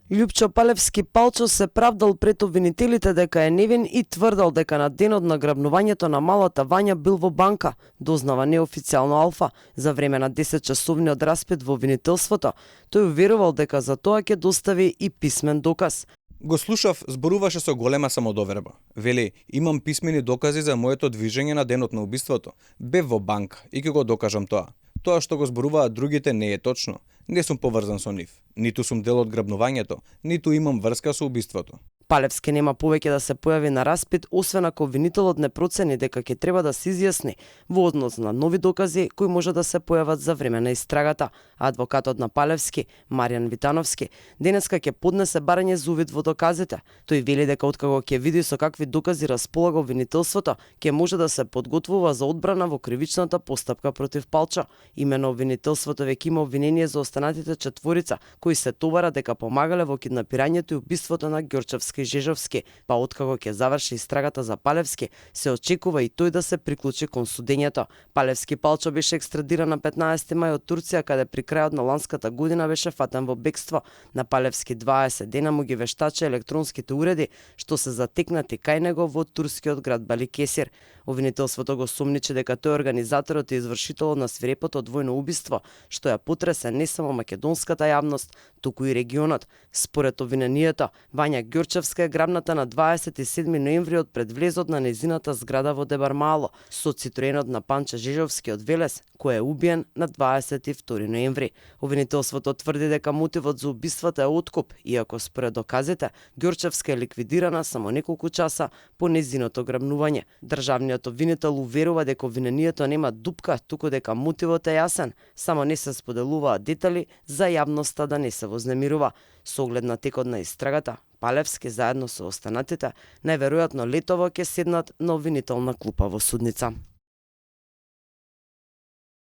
Љупчо Палевски Палчо се правдал пред обвинителите дека е невин и тврдал дека на денот на грабнувањето на малата Вања бил во банка, дознава неофицијално Алфа, за време на 10-часовниот распит во обвинителството. Тој уверувал дека за тоа ќе достави и писмен доказ. Го слушав, зборуваше со голема самодоверба. Вели, имам писмени докази за моето движење на денот на убиството. Бев во банка и ќе го докажам тоа. Тоа што го зборуваат другите не е точно. Не сум поврзан со нив. Ниту сум дел од грабнувањето, ниту имам врска со убиството. Палевски нема повеќе да се појави на распит, освен ако обвинителот не процени дека ќе треба да се изјасни во однос на нови докази кои може да се појават за време на истрагата. Адвокатот на Палевски, Маријан Витановски, денеска ќе поднесе барање за увид во доказите. Тој вели дека откако ќе види со какви докази располага обвинителството, ќе може да се подготвува за одбрана во кривичната постапка против Палчо. Имено обвинителството веќе има обвинение за останатите четворица кои се товара дека помагале во киднапирањето и убиството на Ѓорчевски и Жежовски, па откако ќе заврши истрагата за Палевски, се очекува и тој да се приклучи кон судењето. Палевски Палчо беше екстрадиран на 15 мај од Турција, каде при крајот на ланската година беше фатен во бегство. На Палевски 20 дена му ги вештаче електронските уреди, што се затекнати кај него во турскиот град Баликесир. Обвинителството го сумничи дека тој е организаторот и извршителот на свирепото двојно убиство, што ја потресе не само македонската јавност, туку и регионот. Според обвинението, Вања Ѓорчевска е грабната на 27 ноември од пред влезот на незината зграда во Дебармало со цитроенот на Панче Жежовски од Велес, кој е убиен на 22 ноември. Обвинителството тврди дека мотивот за убиствата е откуп, иако според доказите, Ѓорчевска е ликвидирана само неколку часа по незиното грабнување. Државниот обвинител уверува дека обвинението нема дупка, туку дека мотивот е јасен, само не се споделуваат детали за јавноста да не се вознемирува. Со оглед на текот на истрагата, Палевски заедно со останатите најверојатно летово ќе седнат на обвинителна клупа во судница.